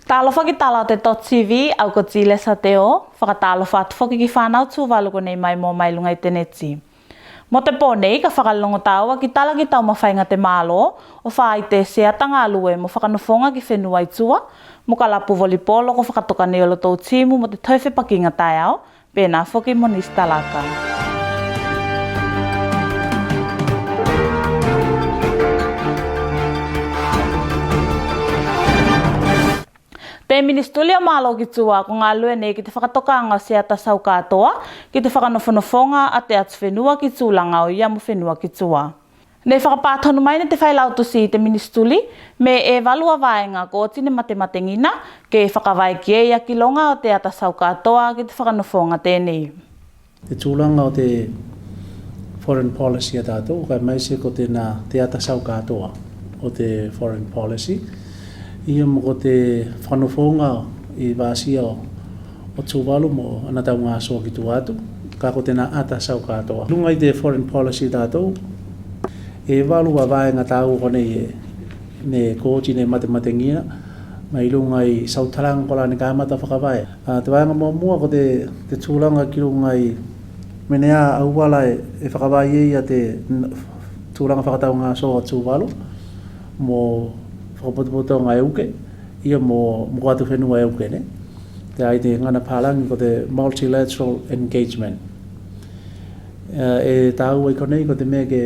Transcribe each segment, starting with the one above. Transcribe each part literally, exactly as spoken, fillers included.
Talofa ki tala o te dot T V, au ko Tilesa Teo, fakatalofa atu foki ki fanau Tuvalu konei mai mo mai luga i te neti. Mo te po nei ka fakalogo taua ki tala ki taumafaiga te malo o faite seata galue mo fakanofoga ki fenua i tua, mo kalapu volipolo ko fakatoka nei olotou timu mo te toe fepakiga taeao, penā foki mo nisi tala aka. Te Minisituli o Malo ki Tua ko galue nei ki te fakatokaga o seata sau katoa ki te fakanofonofoga a te atufenua ki tulaga o ia mo fenua ki tua. Ne fakapatonu mai ne te failautusi i te Minisituli me e valu a vaega ko oti ne matemategina ke fakavae ki ei a kiloga o te ata sau katoa ki te fakanofoga tenei. Te tulaga o te foreign policy a tatou, kae maise ko tena te ata sau katoa o te foreign policy, ia mo ko te fakanofoga i vasia o Tuvalu mo ana taugasoa ki tua atu, ka ko tena ata sau katoa. Luga i te foreign policy a tatou, e valu a vaega taua konei e, ne ko oti ne matemategina mai luga i sautalaga kolā ne kamata fakavae. A, te vaega muamua ko te, te tulaga ki luga i mea ne a auala e, e fakavae i ei a te n-, tulaga fakataugasoa o Tuvalu mo fakapotopotoga e uke, ia mo, mo ko atufenua e uke ne. Te ai te gana palagi ko te multilateral engagement. E, e taua i konei ko te mea ke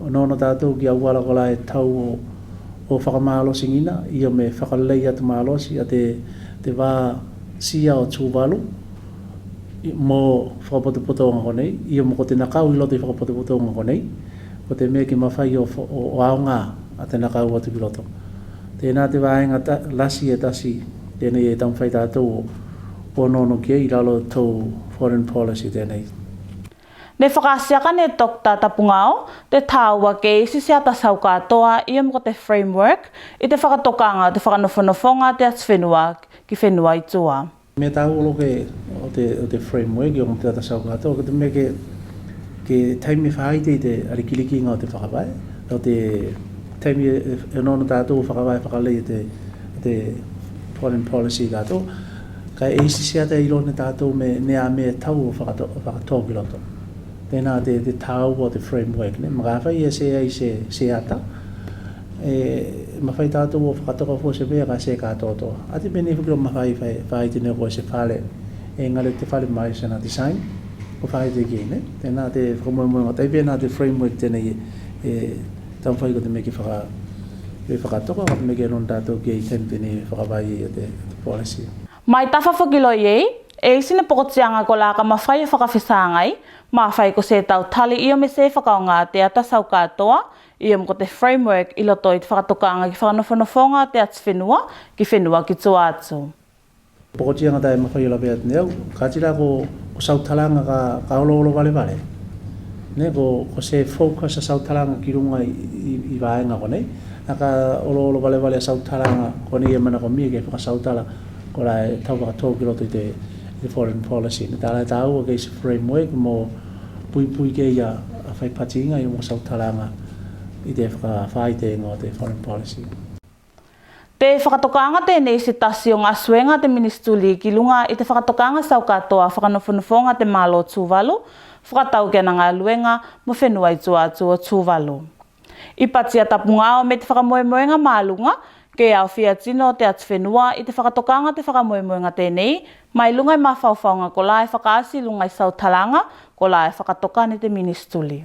onoono tatou ki auala kolā e tau o, o fakamalosiga, ia me fakalei atu malosi a te, te vasia o Tuvalu i, mo fakapotopotoga konei, ia mo ko tena kau i loto i fakapotopotoga konei, ko te mea ke mafai o fo-, o, o aoga a tena kau atu ki loto. Tena te vaega ta-, lasi e tasi tenei e taumafai tatou o, o onoono ki ei i lalo o tou foreign policy tenei. Ne fakaasi aka ne Doctor Tapugao te taua ke isi seata sau katoa ia mo ko te framework i te fakatokaga o te fakanofonofoga a te atufenua ki fenua i tua. Mea taua loa ke o te, o te framework i oga te ata sau katoa, ko te mea ke, ke taimi e faite i te arikirikiga o te fakavae, o te taimi e, e onoono tatou o fakavae fakalei o te, o te foreign policy a tatou, kae isi seata e iloa ne tatou me, ne a mea e tau o fakato-, o fakatoa ki loto. Tena te, te taua o te framework ne, ma kafai e seai se, seata, e mafai tatou o fakatoka fua se mea kae se katoatoa. A te mea nei foki o mafai fai, fai tenei ko se fale, e gale te fale mai sena design ko fai te kei ne. Tena te fakamoemoega, tai pena te framework tenei e, e taumafai ko te mea ke faka-, ke fakatoka, ko te mea ke onoono tatou ki ei i taimi tenei e fakavae i ei a te, te policy. Mai tafa foki loa i ei, e isi ne pokotiaga kolā ka mafai o fakafesagai, mafai ko se tautali io me se fakaaoga a te ata sau katoa, io me ko te framework i loto i te fakatokaga ki fakanofonofoga a te atufenua ki fenua ki tua atu. Pokotiaga tā e mafai o lavea atu nei au, kāti la ko, ko sautalaga ka, ka oloolo valevale. Ne, ko, ko se focus a sautalaga ki luga i, i, i vaega konei. A ka oloolo valevale a sautalaga konei e manakomia ke fakasautala kolā e tau fakatō ki loto i te, i te foreign policy. Ne tālā e tāua ke isi framework mo puipui ki ei a faipatiga io mo sautalaga i te fakafaitega o te foreign policy. Te fakatokaga tenei se tasi o gasuega a te minisituli ki luga i te fakatokaga sau katoa fakanofonofoga a te malo Tuvalu, fakatau ki ana galuega mo fenua i tua atu o Tuvalu. I pati a Tapugao me te fakamoemoega maluga ke aofia tino o te atufenua i te fakatokaga te fakamoemoega tenei, mai luga i mafaufauga kolā e fakaasi i luga i sautalaga kolā e fakatoka ne te minisituli.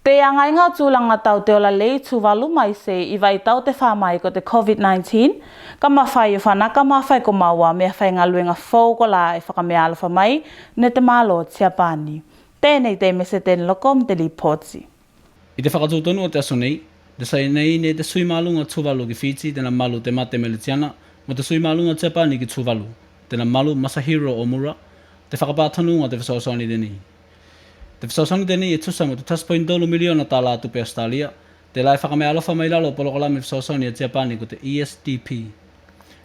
Te agaiga o tulaga tau te ola lei i Tuvalu maise i vaitau te fā mai ko te COVID nineteen, ka mafai o fanaka mafai ko maua mea faigaluega fou kolā e fakameaalofa mai ne te malo o Tiapani. Tenei te Mese Teneloko mo te lipoti. I te fakatutonu o te aso nei, te saini ne te sui maluga o Tuvalu ki Fiti, tena malu Temate Meletiana, mo te sui maluga o Tiapani ki Tuvalu, tena malu Masahiro Omura, te fakapatonuga o te fesoasoani tenei. Te fesoasoani tenei e tusa mo te tasi poini tolu miliona tālā tupe Ausetalia, telā e fakameaalofa mai lalo o polokalame fesoasoani a Tiapani ko te E S D P.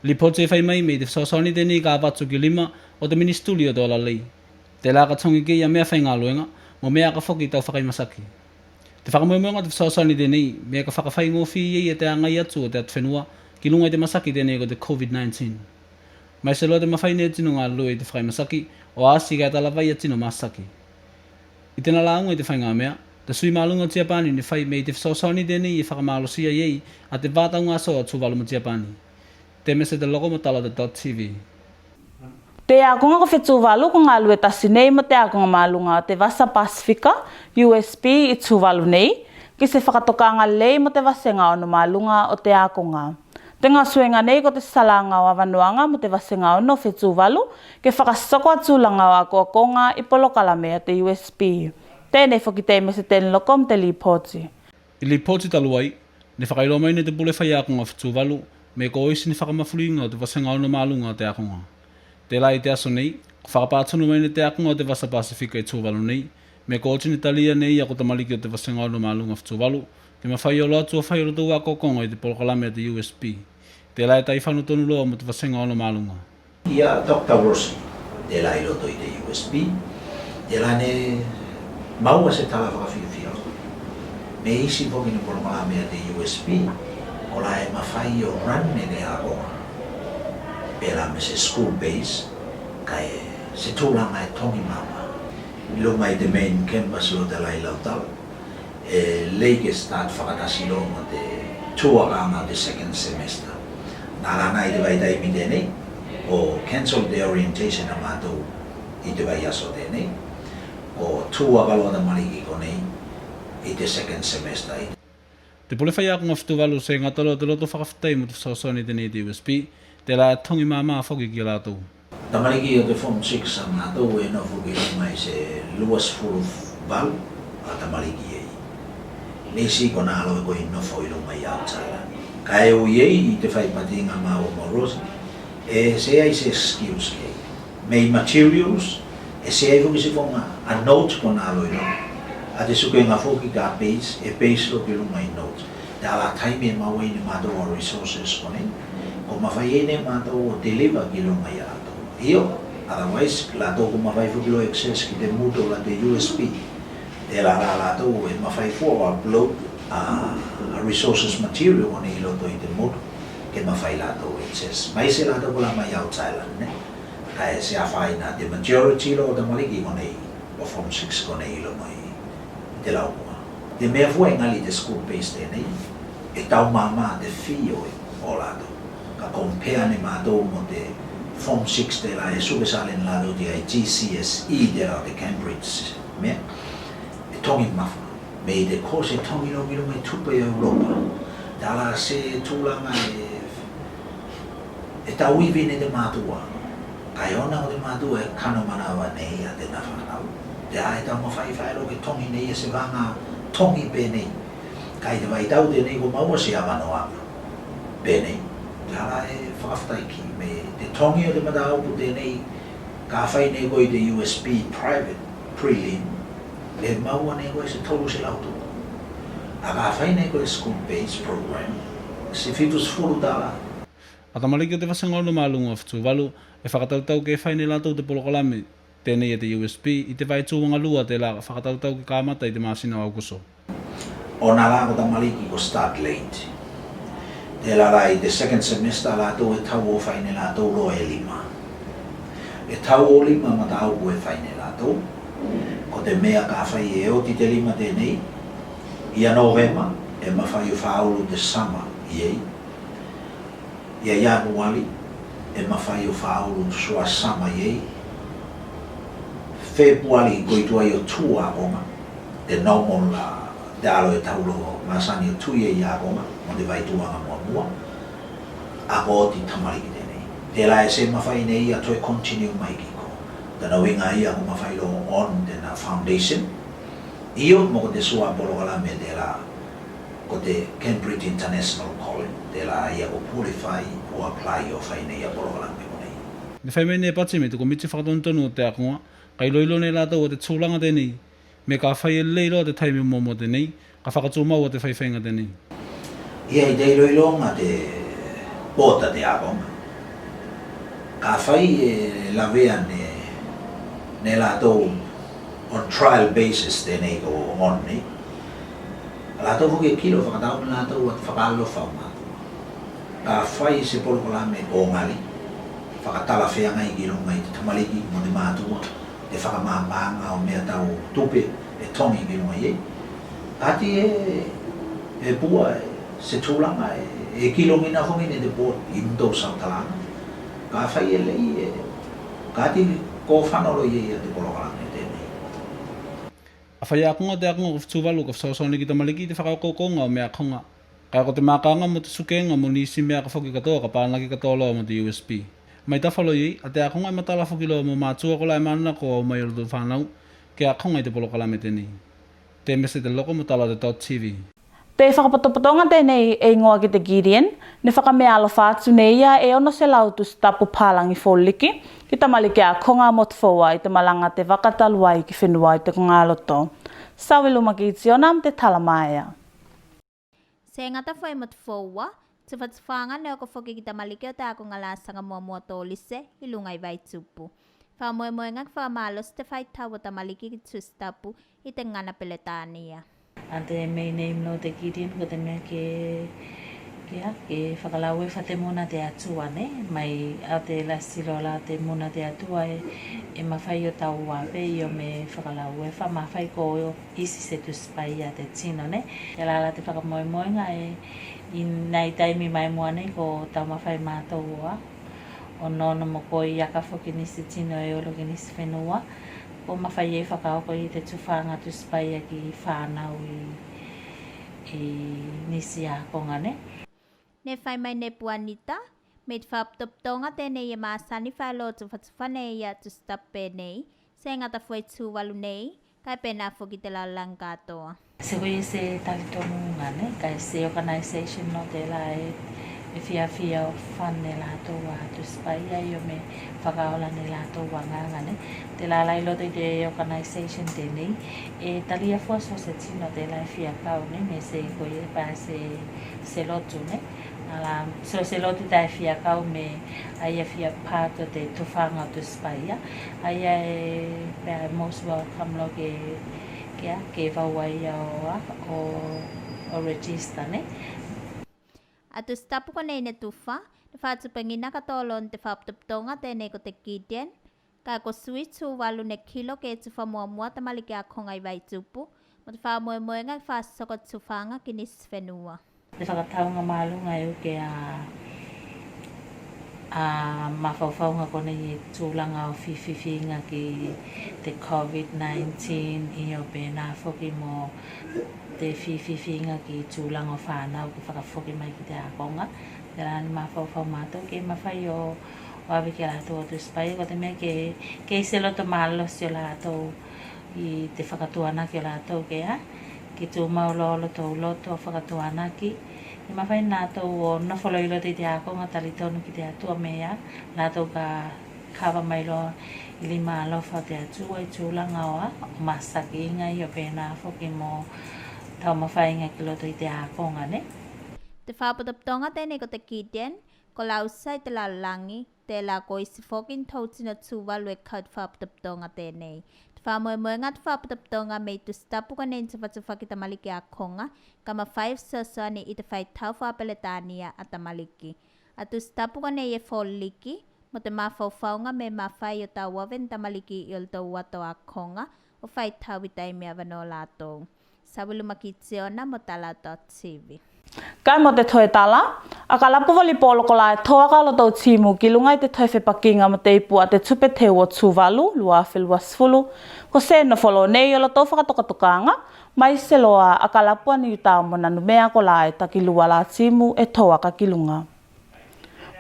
Lipoti e fai mai me i te fesoasoani tenei ka avatu ki lima o te minisituli o te ola lei. Telā ka togi ki ei a mea faigaluega mo mea aka foki tau fakaimasaki. Te fakamoemoega o te fesoasoani tenei me ka fakafaigofie i ei e te agai atu o te atufenua ki luga i te masaki tenei ko te COVID nineteen. Maise loa te mafai ne tino galue i te fakaimasaki, o asi kae talavai a tino masaki. I tena lauga i te faiga mea, te sui maluga o Tiapani ne fai me i te fesoasoani tenei e fakamalosia i ei a te vataugasoa o Tuvalu mo Tiapani. Temese Teloko mo tala o te dot TV. Te akoga ko Fetuvalu ko galue tasi nei mo te akoga maluga o te Vasa Pasifika, USP, i Tuvalu nei, ki se fakatokaga lei mo te vasega ono maluga o te akoga. Te gasuega nei ko te salaga o avanoaga mo te vasega ono o Fetuvalu ke fakasoko a tulaga o akoakoga i polokalame a te USP. Tenei foki Temese Teloko mo te lipoti. I lipoti talu ai, ne fakailoa mai ne te pule faiakoga o Fetuvalu me ko isi ne fakamafuliga o te vasega ono maluga o te akoga. Tela i te aso nei, ko fakapatonu mai ne te akoga o te Vasa Pasifika i Tuvalu nei me ko oti ne talia ne ia ko tamaliki o te vasega ono maluga o Fetuvalu ke mafai o olo atu o fai olotou akoakoga i te polokalame a te USP. Tela e taifano tonu loa mo te vasega ono maluga. Ia Doctor Rossi, tela i loto i te USP, tela ne maua se tala fakafiafia me isi foki ne polokalame a te USP, kola e mafai o run ne ne akoga, pela me se school base, kae se tulaga e togi mama i luga i te main campus loa tela i Lautoka. E lei ke start fakatasi loa mo te tuakaga o te second semester. Na la na i te vaitaimi tenei ko cancel te orientation a matou i te vaiaso tenei, ko tuaka loa tamaliki konei i te second semester. Te pule faiakoga o Fetuvalu se gata loa te loto fakafetai mo te fesoasoani tenei i te USP, tela e togi mama foki ki a latou. Tamaliki o te form six a matou e nofo ki luga i se luasefulu valu a tamaliki ei. Ne isi konā loa e koi nofo i luga i Aotearoa. Kae ui ei i te faipatiga a maua mo Rossi, e seai se excuse ki ei. Me i materials, e seai foki se foga a note konā loa i luga. A te sukega foki ka base, e base loa ki luga i note. Tela taimi e maua ei ne matou a resources konei, ko mafai ei ne matou o deliver ki luga i a latou. Io, otherwise latou ko mafai foki loa access ki te Moodle a te USP. Tela la latou e mafai fua o upload a resources material konei i loto i te Moodle ke mafai latou access. Maise latou kola mai Aotearoa nei. Kae se afaina te majority loa o tamaliki konei o form six konei i luga i te laupuga. Te mea fua e gali i te school base tenei, e tau mama te fee o latou. Ka compare ne matou mo te form six tela e suke sale ne latou te GCSE tela o te Cambridge mea, e togi mafa. Me i te course e togi loa ki luga i tupe o Europa. Tela se tulaga e, e tauivi ne te matua. Kae ona ko te matua e kano manava ne ia tena fanau. Te a e taumafai faeloa ke togi ne ia se vaega togi penei. Kae i te vaitau tenei ko maua se avanoaga penei. Tela e fakafetai ki me te togi o te mataupu tenei, kafai ne koe i te USP private prelim, e maua ne koe se tolu selau tolu. A kafai ne koe school based program, se fitu sefulu tala. A tamaliki o te vasega ono maluga o Fetuvalu e fakatautau ke fai ne latou te polokalame tenei a te USP i te vaituaga lua tela fakatautau ke kamata i te masina o Aukuso. Ona la ko tamaliki ko start late. Tela la i te second semester latou e tau o fai ne latou loa e lima. E tau o lima mataupu e fai ne latou. Ko te mea kafai e oti te lima tenei, ia Novema e mafai o faulu te summer i ei. Ia Ianuali e mafai o faulu te summer i ei. Fepuali koi tuai o tu akoga, te normal, a, te alo e tau loa masani o tu i ei akoga mo te vaituaga muamua. A ko oti tamaliki tenei. Tela e se mafai ne ia toe continue mai ki ko. Tena uiga ia ko mafai loa o on tena foundation. Io, mo ko te suā polokalame tela ko te Cambridge International College, tela ia ko qualify o apply o fai ne ia polokalame konei. Ne fai mai ne Pati me te komiti fakatonutonu o te akoga ka iloilo ne latou a te tulaga tenei, me kafai e lei loa te taimi muamua tenei ka fakatumau a te faifaiga tenei. Ia i te iloiloga te board a te akoga, kafai e lavea ne, ne latou on trial basis tenei ko on nei. A latou foki e kilo fakatau ne latou a te fakaalofa o matua. Ka fai se polokalame o gali, fakatalafeagai ki luga i te tamaliki mo te matua, te fakamapaga o mea tau tupe e togi ki luga i ei. Kāti e, e pua e, se tulaga e, e kilogina foki ne te board i mutou sautalaga. Ka fai e lei e, kāti ko fano loa i ei a te polokalame tenei. A faiakoga o te akoga ko Tuvalu ka fesoasoani ki tamaliki i te fakaokoga o mea akoga. Kae ko te makaga mo te sukega mo nisi mea ka foki katoa ka panaki katoa loa mo te U S P. Mai tafa loa i ei, a te akoga e matala foki loa mo matua kolā e manako o mai olotou fanau ke akoga i te polokalame tenei. Temese Teloko mo tala o te dot T V. Te fakapotopotoga tenei e igoa ki te Gideon, ne fakameaalofa atu ne ia e ono selau tusitapu palagi foliki ki tamaliki akoga mo Motufoua i te malaga te vaka talu ai ki fenua i te kogaloto. Saue Lumaki Tiona mo te tala maea. Se gata foki mo Motufoua, tufatufaga ne oko foki ki tamaliki o te akoga lasaga muamua tolise i luga i Vaitupu. Fakamoemoega ke fakamalosi te faitau o tamaliki ki tusitapu i te gagana Peletania. A te main aim loa o te Gideon ko te mea ke, ke a, ke fakalauefa te muna te Atua ne, mai a te lasi loa la te muna te Atua e, e mafai o tau ave io me fakalauefa, mafai ko isi se Tusi Paia a te tino ne. Telā la te fakamoemoega e, i nai taimi mai mua nei ko taumafai matou o a, onoono mo koi aka foki nisi tino e olo ki nisi fenua, ko mafai ei fakaoko i te tufaga Tusi Paia ki fanau i, i nisi akoga ne. Ne fai mai ne Puanita, me te fakapotopotoga tenei e masani faeloa tufatufa ne ia tusitapu penei, se gata foki Tuvalu nei, kae penā foki te lalolagi katoa. Se koia se talitonuga ne, kae se organisation loa telā e, e fiafia o fund ne latou a Tusi Paia io me fakaola ne latou agaga ne. Telā la i loto i te organisation tenei, e talia fua so se tino telā e fia kau ne, me se koia pa se, se lotu ne. Ala, so se lotu tā e fia kau me a ia fia part o te tufaga o Tusi Paia. A ia e, pea most welcome loa ke, ke a, ke vau a ia o a, o, o register ne. A tusitapu konei ne tufa, ne fakatupegina katoa loa ne te fakapotopotoga tenei ko te Gideon, kae ko sui Tuvalu ne kilo ke tufa muamua tamaliki akoga i Vaitupu, mo te fakamoemoega ke fakasoko te tufaga ki nisi fenua. Te fakatauga maluga e uke a, a mafaufauga konei i tulaga o fififiga ki te COVID nineteen io penā foki mo te fififiga ki tulaga o fanau ke fakafoki mai ki te akoga. Telā ne mafaufau matou ke mafai o, o ave ki a latou o Tusi Paia, ko te mea ke, ke isi loto malosi o latou i te fakatuanaki o latou ke a, ke tumau loa o lotou loto fakatuanaki, ke mafai ne latou o nofo loa i loto i te akoga talitonu ki te Atua me a, latou ka kava mai loa i lima alofa o te Atua i tulaga o a, o masakiga io penā foki mo taumafaiga ki loto i te akoga ne. Te fakapotopotoga tenei ko te Gideon, ko lausa i te lalolagi, telā ko isi foki ne tou tino Tuvalu e kau te fakapotopotoga tenei. Te fakamoemoega te fakapotopotoga me i tusitapu konei ne tufatufa ki tamaliki akoga, ka mafai o fesoasoani i te faitau fakapeletania a tamaliki. A tusitapu konei e foliki, mo te mafaufauga me mafai o tauave ne tamaliki i olotou atu akoga, o faitau i taimi avanoa o latou. Saue Lumaki Tiona mo tala o dot T V. Kae mo te toe tala, a kalapu volipolo kolā e toaka olotou timu ki luga i te toe fepakiga mo te ipu a te Tupe Teu o Tuvalu, lua afe lua sefulu, ko se nofo loa nei olotou fakatokatokaga, maise loa a kalapu a Niutao mo Nanumea kolā e takilua la timu e toaka ki luga.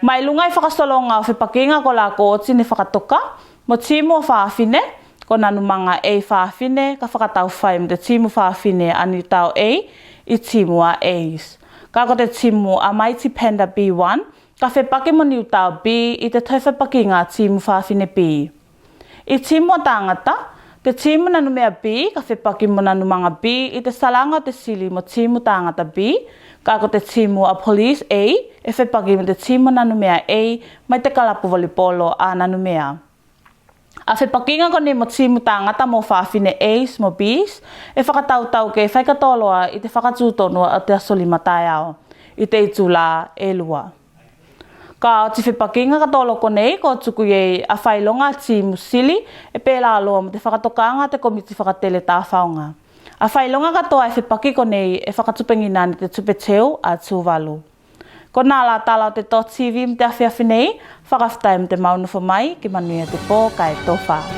Mai luga i fakasologa o fepakiga kolā ko oti ne fakatoka, mo timu o fafine, ko Nanumaga A fafine, ka fakataufai mo te timu fafine a Niutao A i timu a A's. Kae ko te timu a Mighty Panda B one, ka fepaki mo Niutao B i te toe fepakiga a timu fafine B. I timu a tagata, te timu Nanumea B ka fepaki mo Nanumaga B i te salaga o te sili mo timu tagata B, kae ko te timu a Police A e fepaki mo te timu Nanumea A mai te kalapu volipolo a Nanumea. A fepakiga konei mo timu tagata mo fafine A's mo B's e fakatautau ke fai katoa loa i te fakatutonu o te Aso Lima taeao i te itula e lua. Kae oti fepakiga katoa loa konei ko tuku i ei a failoga a timu sili e pelā loa mo te fakatokaga a te komiti fakatele tafaoga. A failoga katoa e fepaki konei e fakatupegina ne te tupe teu a Tuvalu. Konā la tala o te dotTV mo te afiafi nei. Fakafetai mo te mau nofo mai, ke manuia te po kae tofa.